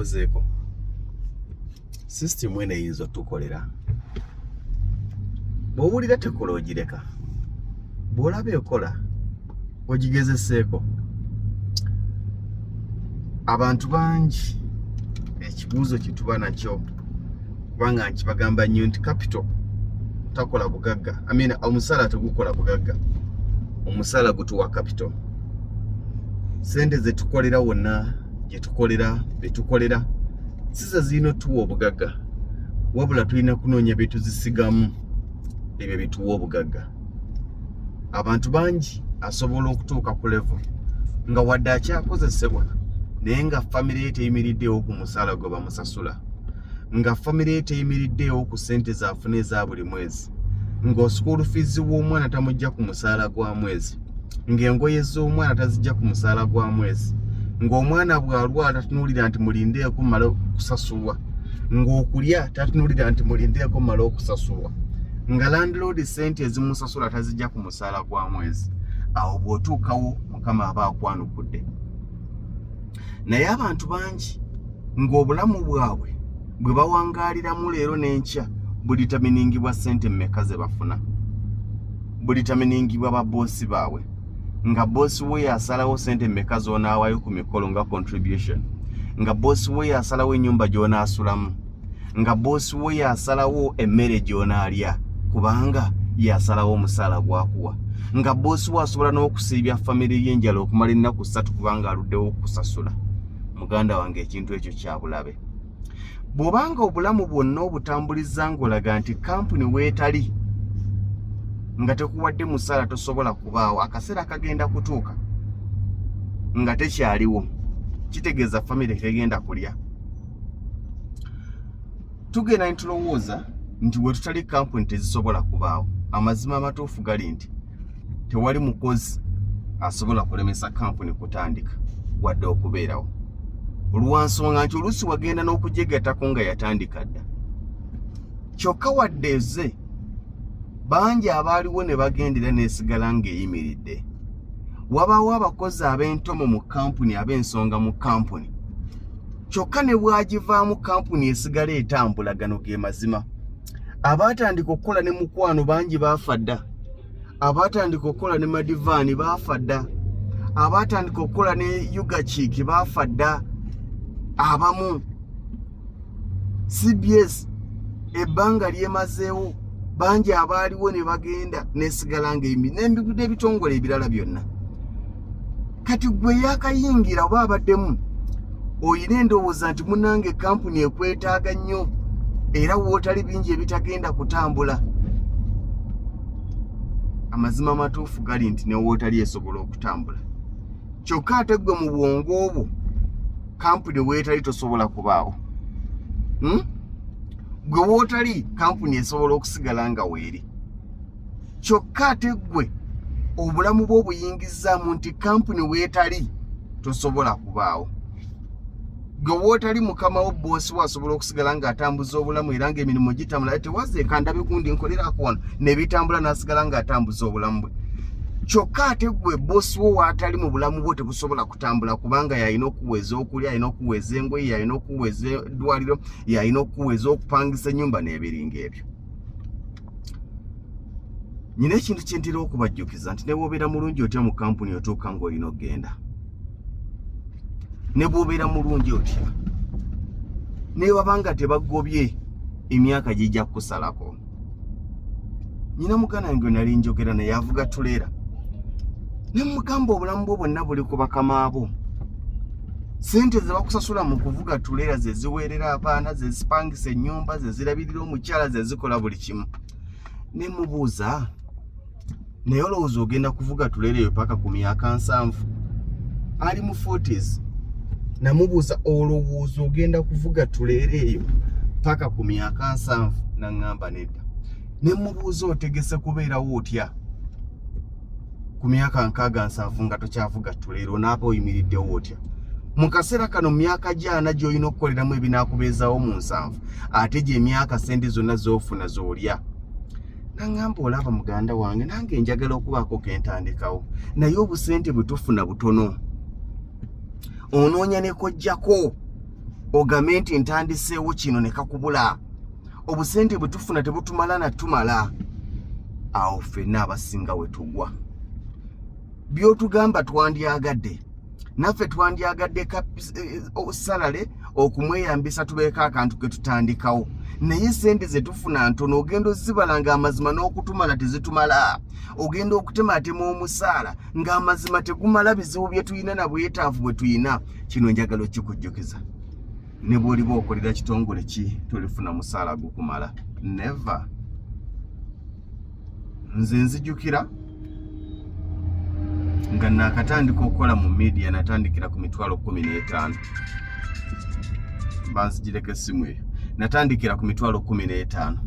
Mbuuzeeko, sisitimu eno eyinza otukolera? Bw'owulira tekola, ogireka. Bw'olaba ekola, ogigezeseeko. Abantu bangi ekibuuzo kye tuba nakyo, kubanga nkibagamba nnyo nti capital takola bugagga, I mean, omusaala tegukola bugagga, omusaala gutuwa capital. Sente zetukolera wonna gye tukolera, betukolera, si ze zirina otuwa obugagga, wabula tulina kunoonya byetuzisigamu, ebyo bituwa obugagga. Abantu bangi asobola okutuuka ku level nga wadde akyakozesebwa, naye nga famire ye teyimiriddeewo ku musaala gwe bamusasula, nga famire ye teyimiriddeewo ku ssente zaafuna eza buli mwezi, nga school fees w'omwana tamujja ku musaala gwa mwezi, ng'engoye z'omwana tazijja ku musaala gwa mwezi, ng'omwana bw'alwala tatunuulira nti mulindeeko mmale okusasulwa, ng'okulya tatunuulira nti mulindeeko mmale okusasulwa, nga landlord sente ezimusasula tazijja ku musaala gwa mwezi. Awo bw'otuukawo, Mukama aba akwanukudde. Naye abantu bangi ng'obulamu bwabwe bwe bawangaaliramu leero n'enkya budeterminingibwa ssente mmeka ze bafuna, budeterminingibwa baboosi baabwe, nga boosi we yasalawo ssente mmeka z'onaawaayo ku mikolo nga contribution, nga boosi we yasalawo ennyumba gy'onaasulamu, nga boosi we yasalawo emmere gy'onaalya, kubanga yasalawo omusaala gwakuwa, nga boosi we asobola n'okusiibya famire y'enjala okumala ennaku 3 kubanga aluddewo okukusasula. Muganda wange, ekintu ekyo kyabulabe. Bw'obanga obulamu bwonna obutambuliza ng'olaga nti kampuni weetali nga tekuwadde musaala tosobola kubaawo, akaseera kagenda kutuuka nga tekyaliwo, kitegeeza famire tegenda kulya. Tugenda ne tulowooza nti we tutali kampuni tezisobola kubaawo. Amazima amatuufu gali nti tewali mukozi asobola kulemesa kampuni kutandika wadde okubeerawo, olwansonga nti oluusi wagenda n'okugyegattako nga yatandika dda. Kyokka wadde eze bangi abaaliwo ne bagendera n'esigala ng'eyimiridde. Wabaawo abakozi ab'entomo mu kampuni, ab'ensonga mu kampuni, kyokka ne bwagivaamu kampuni esigala etambula. Gano ge mazima. Abaatandika okukola ne Mukwano bangi baafa dda, abaatandika okukola ne Madivaani baafa dda, abaatandika okukola ne Ugachick baafa dda, abamu CBS ebbanga lyemazeewo bangi abaaliwo ne bagenda nesigala ngaemi n'ebitongole ebirala byonna. Kati gwe yakayingira oba abaddemu oyina endowooza nti munange kampuni ekwetaaga nnyo, era wootali bingi ebitagenda kutambula. Amazima amatuufu gali nti ne wootali esobola okutambula, kyokka ate gwe mu bwongo obwo kampuni weetali tosobola kubaawo, Gwe wootali kampuni esobola okusigala nga weeri, kyokka ate ggwe obulamu bwo obuyingizaamu nti kampuni weetali tosobola kubaawo. Gwe wootali mukama wo, boosi wo, asobola okusigala ng'atambuza obulamu era ng'emirimu gitambula. Tewazeeka ndabe gundi nkolerako wano nebitambula, n'asigala ng'atambuza obulamu bwe. Kyokka ate gwe boosi wo waatali mu bulamu bwo tebusobola kutambula, kubanga yalina okuweeza okulya, yalina okuweeza engoye, yalina okuweeza eddwaliro, yalina okuweeza okupangisa ennyumba n'ebiringa ebyo. Nyina ekintu kyentera okubajjukiza nti ne bw'obeera mulungi otya mu kampuni, otuuka ng'olina okugenda. Ne bw'obeera mulungi otya, ne baba nga tebagobye, emyaka gijja kukusalako. Nyina muganda wange nali njogera naye avuga tuleera, ne mugamba obulamu bwo bwonna buli ku bakamaabo. Sente ze bakusasula mu kuvuga tuleera ze ziweerera abaana, ze zipangisa ennyumba, ze zirabirira omukyala, ze zikola buli kimu. Ne mubuuza, naye olowooza ogenda kuvuga tuleera eyo paka ku myaka 70? Ali mu 40s. Namubuuza, olowooza ogenda kuvuga tuleera eyo paka ku myaka 70? Naŋŋamba nedda. Ne mubuuza, otegese kubeerawo otya ku myaka 60, 70 nga tokyavuga tuleera? Onaaba oyimiriddewo otya mu kaseera kano, mu myaka gyana gy'olina okukoleramu ebinaakubeezaawo mu 70, ate gy'emyaka sente zonna z'ofuna z'olya? Naŋŋamba, olaba muganda wange, nange njagala okubaako kentandikawo, naye obusente bwe tufuna butono, onoonya ne kojjako. Ogambe nti ntandiseewo kino ne kakubula. Obusente bwe tufuna tebutumala na tumala. Awo ffenna abasinga we tugwa. By'otugamba twandyagadde, naffe twandyagadde salale okumweyambisa tubeeko akantu ke tutandikawo, naye sente ze tufuna ntono. Ogenda ozibala ng'amazima n'okutumala tezitumala. Ogenda okutematema omusaala ng'amazima tegumala bizibu bye tulina na bwetaavu bwe tulina. Kino njagala okikujjukiza, ne bw'oliba okolera kitongole ki, tolifuna musaala gukumala, never. Nze nzijukira nga nakatandika okukola mu media, natandikira ku 150,000. Banzigireko essimu eyo. Natandikira ku 15,000.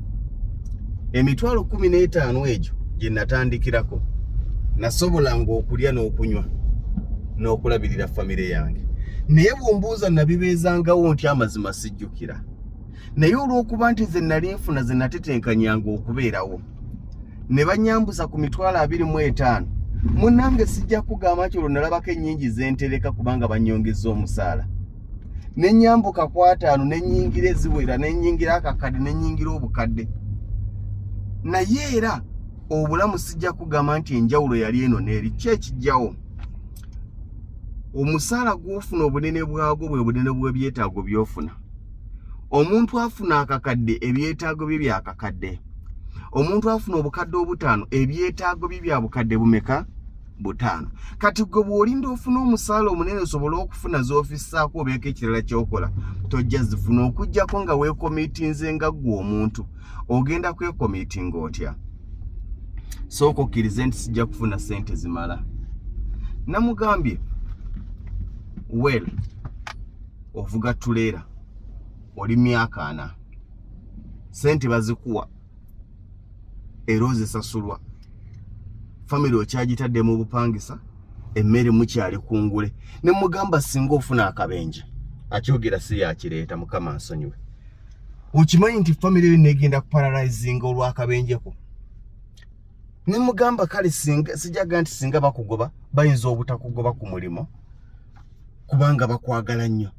15,000 egyo gye natandikirako, nasobolanga okulya n'okunywa n'okulabirira famire yange. Naye bw'ombuuza nabibeezangawo nti amazima sijjukira, naye olw'okuba nti ze nali nfuna ze natetenkanyanga okubeerawo, ne banyambuza ku 25,000. Munnange, sijja kugamba nti olwo nalabako ennyingi zentereka, kubanga banyongeza omusaala ne nyambuka ku 50, ne nnyingira eziwera, ne nnyingira akakadde, ne nnyingira obukadde. Naye era obulamu sijja kugamba nti enjawulo yali eno n'eri. Ki ekijjawo? Omusaala gw'ofuna, obunene bwagwo bwe bunene bw'ebyetaago by'ofuna. Omuntu afuna akakadde, ebyetaago bye byakakadde. Omuntu afuna 5000, ebyetaago bye bya bukadde bumeka? 5. Kati gwe bw'olinda ofuna omusaala omunene osobole okufuna z'ofissaako obeeko ekirala ky'okola, tojja zifuna okuggyako nga weekomiitinze nga ggwe omuntu. Ogenda kwekomiitinga otya? Sooka okkirize nti sijja kufuna ssente zimala. Namugambye, well, ovuga tuleera, oli myaka 40, sente bazikuwa era ozisasulwa, famire okyagitadde mu bupangisa, emmere mukyali kungule. Ne mugamba, singa ofuna akabenje, akyogera si yakireeta, Mukama nsonyiwe, okimanyi nti famire yo negenda kuparalyzinga olw'akabenjeko? Ne mugamba, kale singa sijaga nti singa bakugoba, bayinza obutakugoba ku mulimu kubanga bakwagala nnyo.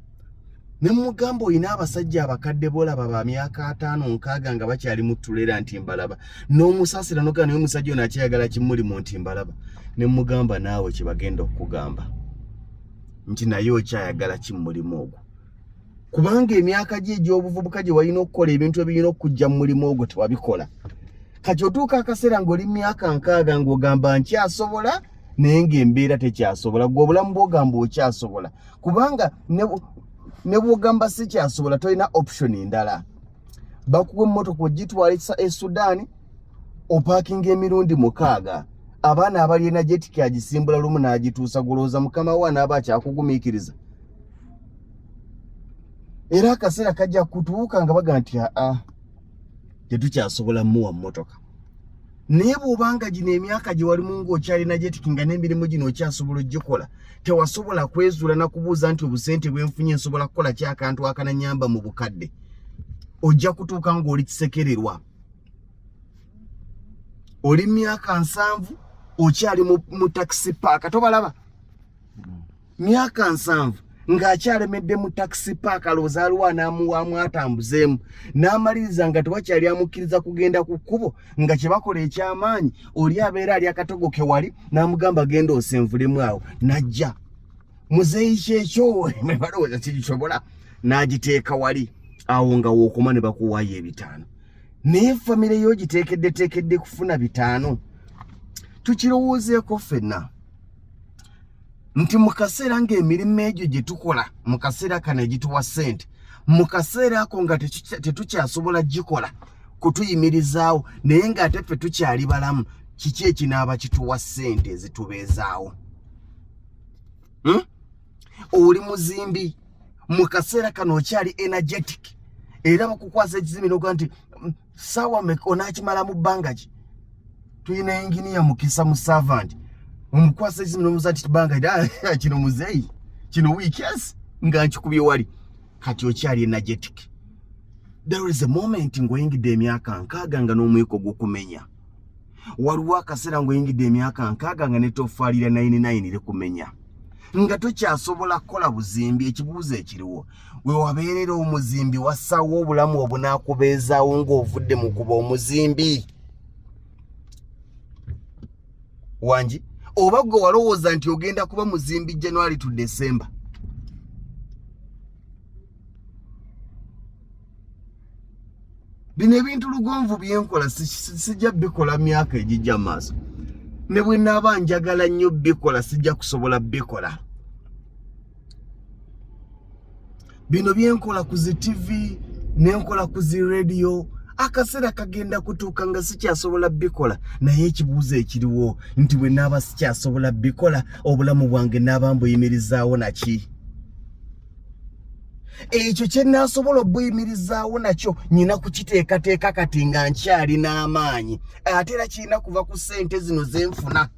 Ne mugamba, olina abasajja abakadde bolaba ba myaka 50, 60 nga bakyali mu ttulera, nti mbalaba n'omusaasira nogaa, naye omusajja ono akyayagala kimulimu, nti mbalaba. Ne mugamba, naawe kyebagenda okukugamba nti naye okyayagala kimulimu ogwo, kubanga emyaka gye egy'obuvubuka gye walina okukola ebintu ebirina okujja mu mulimu ogwo tewabikola. Kati otuuka akaseera ng'oli myaka 60 ng'ogamba nkyasobola, naye ng'embeera tekyasobola. Gwe obulamu bw'ogamba okyasobola, kubanga ne bw'ogamba sikyasobola, tolina option ndala. Bakuwa emmotoka ogitwala e Sudaani, opaakinga emirundi 6. Abaana abali energetic agisimbula lumu n'agituusa. Gulowooza mukama we anaaba akyakugumiikiriza? Era akaseera kajja kutuuka nga baga nti aa, tetukyasobola muwa mmotoka. Naye bw'obanga gino emyaka gye walimu ng'okyali energetic, nga n'emirimu gino okyasobola ogikola, tewasobola kwezuula na kubuuza nti obusente bwenfunye nsobola kukola ki akantu akananyamba mu bukadde, ojja kutuuka ng'oli kisekererwa. Oli myaka 70, okyali mu taxi park. Tobalaba myaka 70 ng'akyalemedde mu taxi park, alowooza aliwo anaamuwaamu atambuzeemu, n'amaliriza nga tewakyali amukkiriza kugenda ku kkubo, nga kye bakola ekyamaanyi, oli abeera ali akatogo ke wali n'amugamba, "Genda osenvulemu awo." Najja muzeeyi kyekyo balowooza kikisobola, n'agiteeka wali awo nga wookoma ne bakuwaayo 500, naye famire yo ogiteekeddeteekedde kufuna 500. Tukirowoozeeko ffenna nti mu kaseera ng'emirimu egyo gye tukola mu kaseera kano egituwa ssente, mu kaseera ako nga tetukyasobola gikola kutuyimirizaawo, naye ng'ate ffe tukyali balamu, kiki ekinaaba kituwa ssente ezitubeezaawo? Oli muzimbi, mu kaseera kano okyali energetic, era bakukwasa ekizimbe noga nti saawa meka onaakimala mu bbanga ki? Tulina inginiya Mukisa mu servant, omukwasa ekizimbe nomuza nti bbanga kino, muzeeyi, kino weekends nga nkikubye wali. Kati okyali energetic. There is a moment ng'oyingidde emyaka 60 nga n'omwiko gukumenya. Waliwo akaseera ng'oyingidde emyaka 60 nga netoffaali lya 99 likumenya. Nga tokyasobola kukola buzimbi, ekibuuzo ekiriwo, we wabeerera omuzimbi wassaawo obulamu obunaakubeezaawo ng'ovudde mu kuba omuzimbi? Wangi, oba gwe walowooza nti ogenda kuba muzimbi January to December? Bino ebintu Lugonvu byenkola sijja bikola myaka egijja mu maaso. Ne bwe naaba njagala nnyo bikola, sijja kusobola bikola. Bino byenkola ku zi TV nenkola ku zi radio, akaseera kagenda kutuuka nga sikyasobola bikola. Naye ekibuuzo ekiriwo nti bwe naaba sikyasobola bikola, obulamu bwange naaba mbuyimirizaawo naki? Ekyo kye naasobola obuyimirizaawo nakyo nyina kukiteekateeka kati nga nkyalina amaanyi, ate era kirina kuva ku ssente zino zenfuna.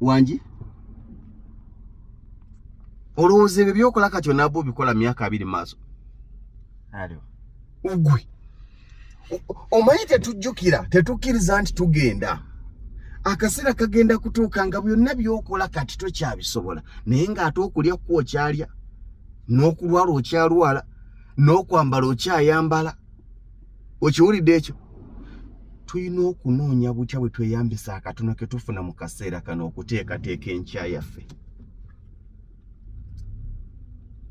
Wangi, olowooza ebyo byokola kati onaaba obikola myaka 20 maaso? Gwe omanyi tetujjukira, tetukkiriza nti tugenda. Akaseera kagenda kutuuka nga byonna byokola kati tokyabisobola, naye ng'ate okulya kwo okyalya, n'okulwala okyalwala, n'okwambala okyayambala. Okiwulidde ekyo? Tulina okunoonya butya bwe tweyambisa akatono ke tufuna mu kaseera kano okuteekateeka enkya yaffe.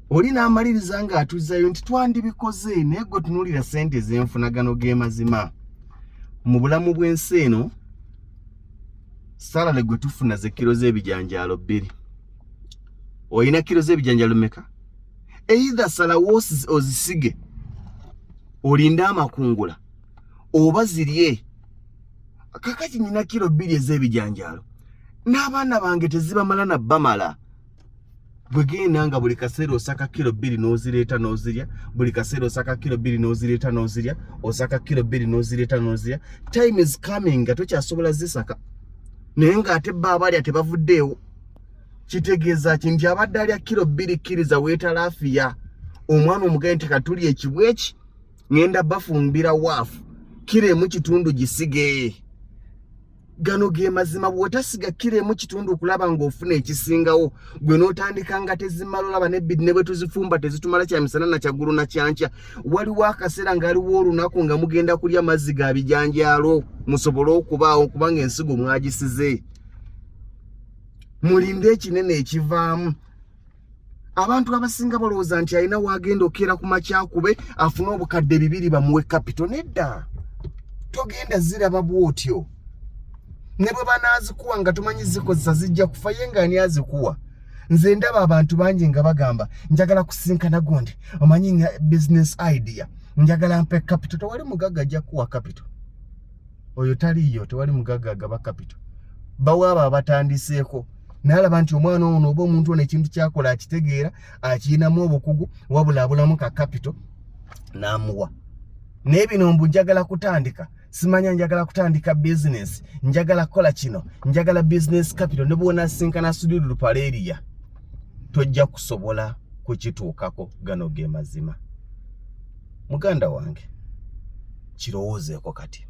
Oli n'amaliriza ng'atuzzayo nti twandibikoze, naye gwe tunuulira ssente zenfuna. Gano ge mazima mu bulamu bw'ensi eno. Salary gwe tufuna ze kiro z'ebijanjaalo 2. Olina kiro z'ebijanjaalo meka? Either salawo ozisige olinde amakungula oba zirye. Kakati nyina kiro 2 ez'ebijanjaalo n'abaana bange tezibamala na bamala. Bwegenda nga buli kaseera osaka kiro 2 n'ozireeta n'ozirya, buli kaseera osaka kiro 2 n'ozireeta n'ozirya, osaka kiro 2 n'ozireeta n'ozirya, time is coming nga tokyasobola zisaka, naye ng'ate ba abalya tebavuddeewo. Kitegeeza ki? Nti abadde alya kiro 2, kkiriza weetalaafiya omwana omugaye nti katuli ekibweki, ŋŋenda bafumbira waafu, kiro emu kitundu gisige. Gano ge mazima. Bw'otasiga kiro emu kitundu okulaba ng'ofuna ekisingawo, gwe n'otandika nga tezimala, olaba nebbiri ne bwe tuzifumba tezitumala kyamisana na kyaggulu na kyankya. Waliwo akaseera nga aliwo olunaku nga mugenda kulya mazzi ga bijanjaalo musobole okubaawo, kubanga ensigo mwagisize. Mulinde ekinene ekivaamu. Abantu abasinga balowooza nti alina waagenda okeera ku makyakube afune obukadde 200 bamuwe capital. Nedda, togenda ziraba bw'otyo. Ne bwe banaazikuwa nga tomanyi zikozesa, zijja kufa. Ye nga ani azikuwa? Nze ndaba abantu bangi nga bagamba, njagala kusinkana gundi, omanyi nga business idea, njagala mpe capital. Tewali mugagga ajja kukuwa capital, oyo taliiyo. Tewali mugagga agaba capital. Bawa abo abatandiseeko, nalaba nti omwana ono oba omuntu ono ekintu kyakola akitegeera, akiyinamu obukugu, wabula abulamu ka capital, n'amuwa. Naye bino mbu njagala kutandika, simanya njagala kutandika business, njagala kukola kino, njagala business capital, ne bwonasinkana Sudhir Ruparelia tojja kusobola kukituukako. Gano ge mazima. Muganda wange, kirowoozeeko kati.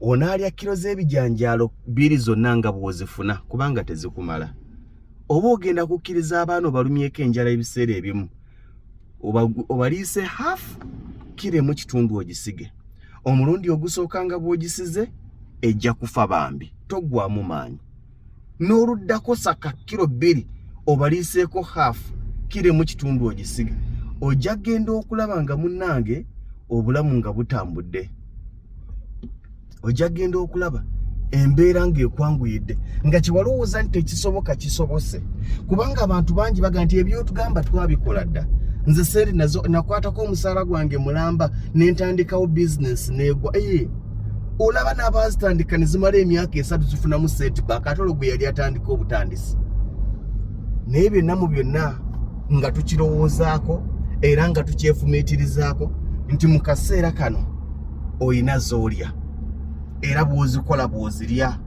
Onaalya kiro z'ebijanjaalo 2 zonna nga bw'ozifuna kubanga tezikumala, oba ogenda kukkiriza abaana obalumyeko enjala ebiseera ebimu, obaliise half kiro emu kitundu ogisige? Omulundi ogusooka nga bw'ogisize ejja kufa bambi, toggwamu maanyi. N'oluddako saka kiro 2 obaliiseeko half kiro emu kitundu ogisige. Ojja kgenda okulaba nga munnange obulamu nga butambudde. Ojja kgenda okulaba embeera ng'ekwanguyidde, nga kyewalowooza nti tekisoboka kisobose, kubanga abantu bangi baga nti ebyotugamba twabikola dda. Nze sente nazo nakwatako omusaala gwange mulamba nentandikawo bizinesi negwa. Olaba n'abaazitandika ne zimala emyaka 3 zifunamu setback, ate olwo gwe yali atandika obutandisi. Naye byonna mu byonna nga tukirowoozaako era nga tukyefumiitirizaako nti mu kaseera kano oyina z'olya, era bw'ozikola bw'ozirya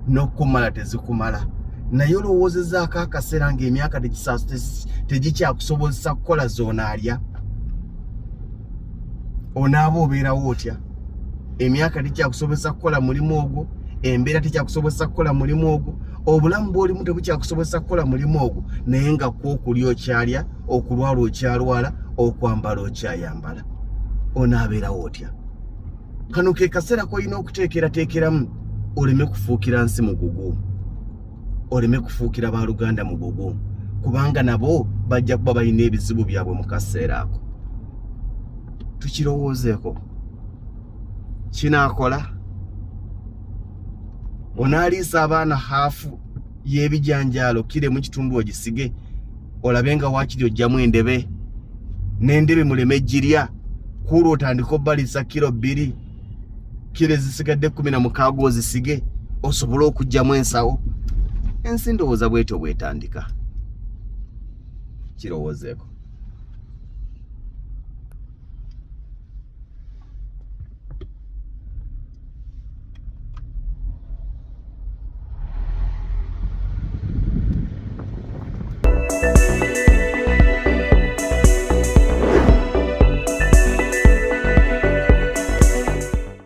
n'okukumala tezikumala. Naye olowoozezaako akaseera ng'emyaka tegikyakusobozesa kukola z'onaalya, onaaba obeerawo otya? Emyaka tekyakusobozesa kukola mulimu ogwo, embeera tekyakusobozesa kukola mulimu ogwo. Obulamu bw'olimu tebukyakusobozesa kukola mulimu ogwo, naye nga kwo okulya okyalya, okulwala okyalwala, okwambala okyayambala, onaabeerawo otya? Kano ke kaseera k'olina okuteekerateekeramu oleme kufuukira nsi mugugu, oleme kufuukira baluganda mugugu, kubanga nabo bajja kuba balina ebizibu byabwe mu kaseera ako. Tukirowoozeeko, kinaakola? Onaaliisa abaana haafu y'ebijanjaalo kire mu kitundu ogisige, olabe nga waakiri ojjamu endebe n'endebe muleme girya, kuulwa otandike obbaliisa kiro 2, kiro ezisigadde 16 ozisige osobole okuggyamu ensawo. Ensi ndowooza bwetyo bwetandika. Kirowoozeeko.